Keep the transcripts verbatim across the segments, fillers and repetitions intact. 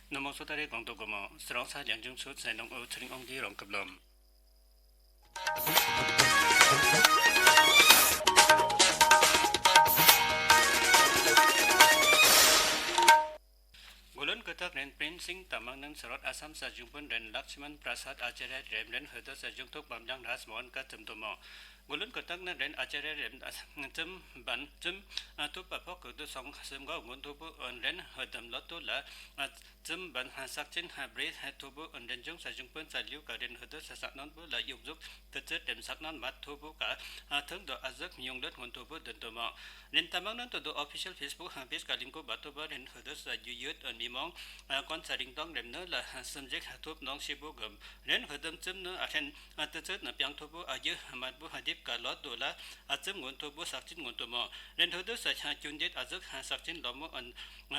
ནུབ་མོ་སོ་ཏ་རེ་གོང་དུ་གོ་མོ་སི་རོང་ས་ལིང་ཅུང་ཆུ་ཚན་ནང་ཨོ་ཚེ་རིང་ཨོང་གི་རོང་ཀབ་ལོམ། གུ་ལོན་ཀི་ཐག་རེན་པྲིན་སིང་ཏ་མང་ནན་སི་རོད་ཨ་སམ་ས་ཇུང་པུན་རེན་ལག་ཤི་མན་པྲ་སད་ཨ་ཅཱརྱ་རེམ་རེན་ཧུ་དུ་ས་ཇུང་ཐུག་བམ་ལང་རས་མོན་ཀ་ཙམ་དུ་མོ། གུ་ལོན་ཀི་ཐག་ནན་རེན་ཨ་ཅཱརྱ་རེམ་ཙམ་བན་ཙམ་ཐུབ་པ་ཕོག་གི་དུ་སོང་སིམ་གོ་གུན་ཐུ་བུ་ཨོན་རེན་ཧུ་དམ་ལོ་ཏུ་ལ་ཙམ་བན་སག་ཅིན་བྲེ་ཐུ་བུ་ཨོན་རེན་ཇུང་ས་ཇུང་པུན་ས་ལིའུ་ཀ་རེན་ཧུ་དུ་ས་སག་ནོན་བུ་ལ་ཡུག་ཟུག་ཏི་ཙི་ཏེམ་སག་ནོན་མད་ཐུ་བུ་ཀ་ཐང་དུ་ཨ་ཟུག་ཡུང་ལུད་གུན་ཐུ་བུ་དུན་ཐུ་མོ། རེན་ཏ་མང་ནན་ཏུ་དུ་ཨོ་ཕི་ཤལ་ཕེས་བུག་པེཇ་ཀ་ལིང་ཀུ་བ་ཏུ་བ་རེན་ཧུ་དུ་ས་ཇུ་ཡུད་ཨོན་མི་མོང་ཀོན་ས་རིང་ཏོང་རེམ་ནུ་ལ་སིམ་ཇེག་ཐུབ་ནོང་ཤི་བུ་གུམ། རེན་ཧུ་དམ་ཙམ་ནུ་ཨ་ཧྲེན་ཨ་ཏི་ཙི་ནུ་པྱང་ཐུ་བུ་ཨ་ཡུ་མད་བུ་ཧ་དིབ་ཀ་ལོ་དུ་ལ་ཨ་ཙམ་གུན་ཐུ་བུ་སག་ཅིན་གུན་ཐུ་མོ། རེན་ཧུ་དུ་ས་ཆ་ཅུན་དེད་ཨ་ཟུག་སག་ཅིན་ལོ་མོ་ཨོན་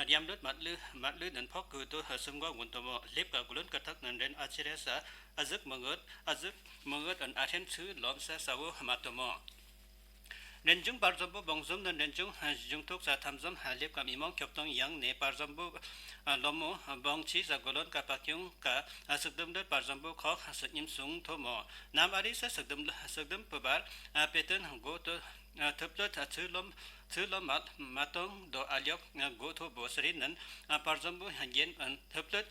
རིམ་ལུད་མད་ལུ་མད་ལུ་ནན་ཕོག་གི་དུ་སིམ་གོ་གུན་ཐུ་མོ། ལེབ་ཀ་གུ་ལོན་ཀི་ཐག་ནན་རེན་ཨ་ཅཱརྱ་ས་ཨ་ཟུག་མ་ངུད་ཨ་ཟུག་མ་ངུད་ཨོན་ཨ་ཧྲེན་ཚུ་ལོམ་ས་ས་བུ་མད་ཐུ་མོ། རེན་ཇུང་པར་ཛོམ་བུ་བོང་ཟོམ་ནན་རེན་ཇུང་ཇུང་ཐུག་ས་ཐམ་ཟོམ་ལེབ་ཀ་མི་མོང་ཁྱོབ་ཏོང་ཡང་ནེ་པར་ཛོམ་བུ་ལོ་མོ་བོང་ཆི་ས་གུ་ལོན་ཀ་པ་ཀྱུང་ཀ་སུག་དུམ་ལུད་པར་ཛོམ་བུ་ཁོག་སུ་ཉིམ་སུང་ཐུ་མོ། ནམ་ཨ་རི་ས་སུག་དུམ་སུག་དུམ་བུ་བར་པེ་ཏན་གོ་ཐུ་ཐུབ་ལུད་ཚུ་ལོམ་ཚུ་ལོམ་མད་མད་ཏོང་དོ་ཨ་ལིོག་གོ་ཐུ་བུ་སི་རི་ནན་པར་ཛོམ་བུ་རྒྱན་ཨོན་ཐུབ་ལུད་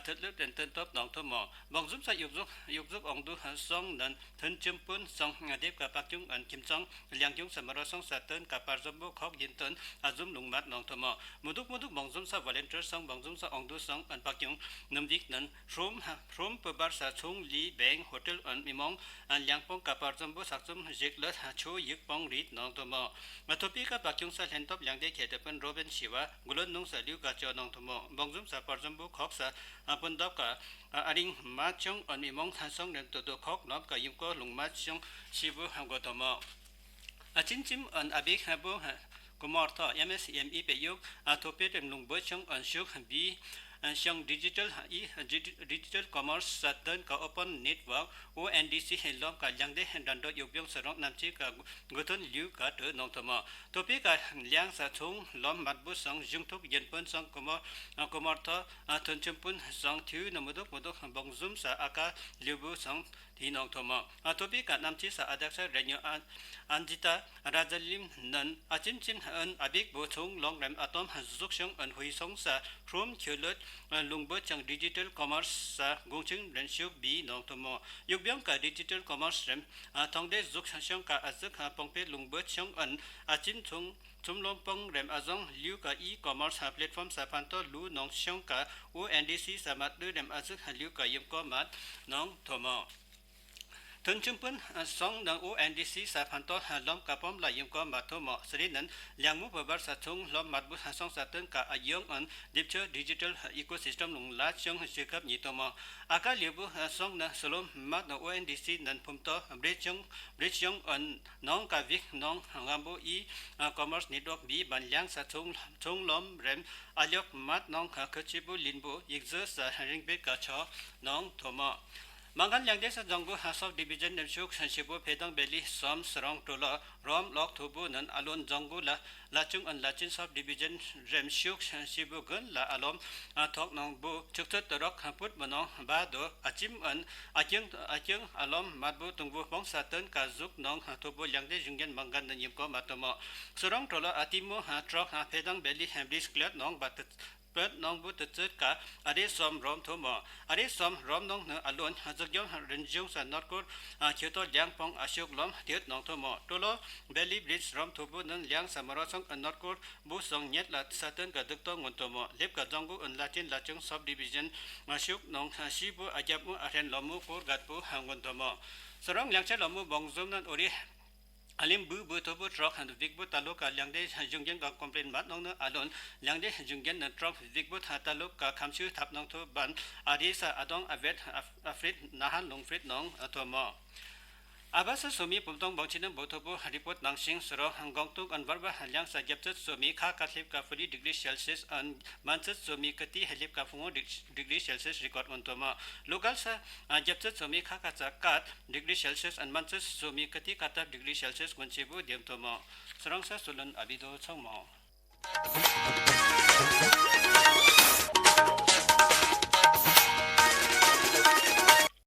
ཐུབ་ལུད་ཨོན་ཏན་ཐོབ་ནོང་ཐུ་མོ། བོང་ཟོམ་ས་ཡུག་ཟུག་ཡུག་ཟུག་ཨོང་དུ་སོང་ནན་ཐུན་ཅུམ་པུན་སོང་ལེབ་ཀ་པ་ཀྱུང་ཨོན་ཁྱིམ་ཚང་ལིང་ཅུང་ས་མ་རོ་སོང་ས་ཏོན་ཀ་པར་ཛོམ་བུ་ཁོག་ཡིན་ཏོན་ཨ་ཟུམ་ལུང་མད་ནོང་ཐུ་མོ། མུ་དུག་མུ་དུག་བོང་ཟོམ་ས་བོ་ལེན་ཊར་སོང་བོང་ཟོམ་ས་ཨོང་དུ་སོང་ཨོན་པ་ཀྱུང་ནུམ་དིག་ནན་ཧྲོམ་ཧྲོམ་བུ་བར་ས་ཚུང་ལི་བེང་ཧོ་ཊེལ་ཨོན་མི་མོང་ཨོན་ལིང་པོང་ཀ་པར་ཛོམ་བུ་སག་ཙུམ་ཞིག་ལ་ཆོ་ཡིག་པོང་རིད་ནོང་ཐུ་མོ། ང་ཐོ་པི་ཀ་པ་ཀྱུང་ས་ལྷན་ཐོབ་ལིང་ཏེ་ཁེ་ཏེ་པན་རོ་བན་ཤི་བ་གུ་ལོན་ནུང་ས་ལིའུ་ཀ་ཅོ་ནོང་ཐུ་མོ། བོང་ཟོམ་ས་པར་ཛོམ་བུ་ཁོག་ས་ཨ་པུན་དོབ་ཀ་ཨ་རིང་མ་ཅུང་ཨོན་མི་མོང་ལྷན་སོང་ནན་ཏུ་དུ་ཁོག་ནོབ་ཀ་ཡུམ་ཀོ་ལུང་མ་ཅུང་ཤི་བུ་ཧ་གོ་ཐུ་མོ། ཨ་ཅིན་ཅིམ་ཨོན་ཨ་བིག་ཧ་བུ་ཧ་ཀུ་མོར་ཐོ་ཨེམ་ཨེས་ཨེམ་ཨི་པེ་ཡུག་ཨ་ཐོ་པེ་རེམ་ལུང་བོ་ཅུང་ཨོན་ཤུག་བི་ཨ་ཤང་ཌི་ཇི་ཊལ་ཨི་ཌི་ཇི་ཊལ་ཀོ་མརས་ས་ཏན་ཀ་ཨོ་པན་ནེཊ་ཝརཀ་ཨོ་ཨེན་ཌི་སི་ཧེ་ལོམ་ཀ་ལིང་ཏེ་ཧེ་འགྲན་བསྡུར་ཡུག་བིང་ས་རོང་ནམ་ཅི་ཀ་གུ་ཐོན་ལིའུ་ཀ་ཏུ་ནོང་ཐུ་མོ། ཐོ་པེ་ཀ་ལིང་ས་ཚུང་ལོམ་མད་བུ་སང་ཞུང་ཐུག་ཡན་པོན་སང་ཀུ་མོར་ཨ་ཀུ་མོར་ཐོ་ཨ་ཐོན་ཅུམ་པུན་སང་ཐིའུ་ནུ་མུ་དུག་མུ་དུག་བོང་ཟོམ་ས་ཨ་ཀ་ལིའུ་བུ་སང་ཏེ་ནོང་ཐུ་མོ། ཨ་ཐོ་པེ་ཀ་ནམ་ཅི་ས་ཨ་དག་ས་རེ་ཉོ་ཨན་ཨན་ཇི་ཏ་ར་ཛ་ལིམ་ནན་ཨ་ཅིན་ཅིན་ཨན་ཨ་བིག་བུ་ཚུང་ལོང་རེམ་ཨ་ཏོམ་ཧ་ཟུག་ཤང་ཨན་ཧུའི་སོང་ས་ཧྲོམ་ཁྱོ་ལོད་ཨན་ལུང་བུ་ཅང་ཌི་ཇི་ཊལ་ཀོ་མརས་ས་གུང་ཆིང་རེན་ཤུག་བི་ནོང་ཐུ་མོ། ཡུག་བིང་ཀ་ཌི་ཇི་ཊལ་ཀོ་མརས་རེམ་ཨ་ཐོང་ཏེ་ཟུག་ཤང་ཀ་ཨ་ཟུག་ཧ་པོང་པེ་ལུང་བུ་ཅང་ཨན་ཨ་ཅིན་ཚུང་ཚུམ་ལོང་པོང་རེམ་ཨ་ཟོང་ལིའུ་ཀ་ཨི་ཀོ་མརས་ཧ་པླེཊ་ཕོམ་ས་ཕན་ཐོ་ལུ་ནོང་ཤང་ཀ་ཨོ་ཨེན་ཌི་སི་ས་མད་ལུ་རེམ་ཨ་ཟུག་ཧ་ལིའུ་ཀ་ཡུམ་ཀོ་མད་ནོང་ཐུ་མོ། ཐོན་ཆུང་པུན་སོང་ནང་ཨོ་ཨེན་ཌི་སི་ས་ཕན་ཐོགས་ལོམ་ཀ་པོམ་ལ་ཡིན་ཀོ་མ་ཐོ་མོ། སི་རི་ནན་ལིང་མུ་བོ་བར་ས་ཚུང་ལོམ་མད་བུ་སོང་ས་ཏོན་ཀ་ཨ་ཡོང་ཨན་དིབ་ཆོ་ཌི་ཇི་ཊལ་ཨི་ཀོ་སིས་ཊམ་ལུང་ལ་ཅང་ཞི་ཁབ་ཉི་ཐོ་མོ། ཨ་ཀ་ལིའུ་བུ་སོང་ནང་སུ་ལོམ་མད་ནང་ཨོ་ཨེན་ཌི་སི་ནན་ཕུམ་ཐོ་བྲེ་ཅང་བྲེ་ཅང་ཨན་ནང་ཀ་བིག་ནང་ངམ་བུ་ཨི་ཀོ་མརས་ནེཊ་ཝརཀ་བི་བན་ལིང་ས་ཚུང་ཚུང་ལོམ་རེམ་ཨ་ལོག་མད་ནང་ཁ་ཁ་ཅི་བུ་ལིན་བུ་ཡིག་ཟི་ས་རིང་བེ་ཀ་ཆོ་ནང་ཐོ་མོ། མང་གན་ལིང་ཏེ་ས་ཛོང་གུ་ཧ་སོབ་ཌི་བི་ཇན་རེམ་ཤུག་ཤན་ཤི་བུ་ཕེ་དང་བེ་ལི་སོམ་སི་རོང་ཀྲོ་ལོ་རོམ་ལོག་ཐུ་བུ་ནན་ཨ་ལོན་ཛོང་གུ་ལ་ལ་ཅུང་ཨན་ལ་ཅིན་སོབ་ཌི་བི་ཇན་རེམ་ཤུག་ཤན་ཤི་བུ་གུན་ལ་ཨ་ལོམ་ཨ་ཐོག་ནང་བུ་ཆུག་ཚད་ཏོ་རོག་ཁ་པུད་མ་ནང་བ་དོ་ཨ་ཅིམ་ཨན་ཨ་ཀྱང་ཨ་ཀྱང་ཨ་ལོམ་མད་བུ་ཏུང་བུ་ཕོང་ས་ཏོན་ཀ་ཟུག་ནང་ཐུ་བུ་ལིང་ཏེ་ཞུང་གན་མང་གན་ནན་ཡིམ་ཀོ་མ་ཐོ་མོ། སི་རོང་ཀྲོ་ལོ་ཨ་ཏི་མོ་ཧ་ཀྲོག་ཧ་ཕེ་དང་བེ་ལི་ཧེམ་རིས་ཀླད་ནང་བ་ཏི་པད་ནང་བུ་ཏི་ཙིར་ཀ་ཨ་རེ་སོམ་རོམ་ཐོ་མོ། ཨ་རེ་སོམ་རོམ་ནང་ནི་ཨ་ལོན་ཧ་ཛག་ཡོང་རིན་ཇུང་ས་ནོར་ཀོར་ཨ་ཁྱོ་ཏོ་ལིང་པོང་ཨ་ཤུག་ལོམ་ཏེད་ནང་ཐོ་མོ། ཀྲོ་ལོ་བེ་ལི་བྲིས་རོམ་ཐུ་བུ་ནན་ལིང་ས་མ་རོ་སོང་ཨ་ནོར་ཀོར་བུ་སོང་ཉེད་ལ་ས་ཏོན་ཀ་དུག་ཏོ་ངོན་ཐོ་མོ། ལེབ་ཀ་ཛོང་གུ་ཨན་ལ་ཅིན་ལ་ཅང་སོབ་ཌི་བི་ཇན་ཨ་ཤུག་ནང་ཤི་བུ་ཨ་རྒྱབ་མུ་ཨ་ཧྲེན་ལོ་མུ་ཀོར་གད་བུ་ཧ་ངོན་ཐོ་མོ། སི་རོང་ལིང་ཆེ་ལོ་མུ་བོང་ཟོམ་ནན་ཨོ་རི་ཨ་ལིམ་བུ་བུ་ཐོ་བུ་ཀྲོག་ཧན་བིག་བུ་ཏ་ལོ་ཀ་ལིང་ཏེ་ཞུང་གན་ཀ་ཀོམ་པི་ལེན་མད་ནང་ནི་ཨ་ལོན་ལིང་ཏེ་ཞུང་གན་ནི་ཀྲོག་བིག་བུ་ཐ་ཏ་ལོ་ཀ་ཁམ་ཤུ་ཐབ་ནང་ཐོ་བན་ཨ་རི་ས་ཨ་དོང་ཨ་བེད་ཨ་ཧྥ་རིད་ན་ཧན་ལུང་ཧྥ་རིད་ནང་ཐོ་མོ། ཨ་བ་ས་སོ་མི་བུམ་ཐོང་བང་ཆི་ནི་བུ་ཐོ་བུ་རི་པོརྟ་ནང་ཤིང་སི་རོ་གོང་ཏུག་ཨན་བར་བ་ལིང་ས་རྒྱབ་ཚད་སོ་མི་ཁ་ཀ་ལེབ་ཀ་ཧྥུ་ལི་ཌིག་རི་སེལ་སི་ཡས་ཨན་མན་ཚད་སོ་མི་ཀ་ཏི་ཧེ་ལེབ་ཀ་ཧྥུ་ངོ་ཌིག་རི་སེལ་སི་ཡས་རི་ཀོར་ཨོན་ཐོ་མོ། ལོ་ཀལ་ས་རྒྱབ་ཚད་སོ་མི་ཁ་ཀ་ཚ་ཀ་ཌིག་རི་སེལ་སི་ཡས་ཨན་མན་ཚད་སོ་མི་ཀ་ཏི་ཀ་ཏབ་ཌིག་རི་སེལ་སི་ཡས་གོན་ཆེ་བུ་དེམ་ཐོ་མོ། སི་རོང་ས་སུ་ལོན་ཨ་བི་དོ་ཚང་མོ།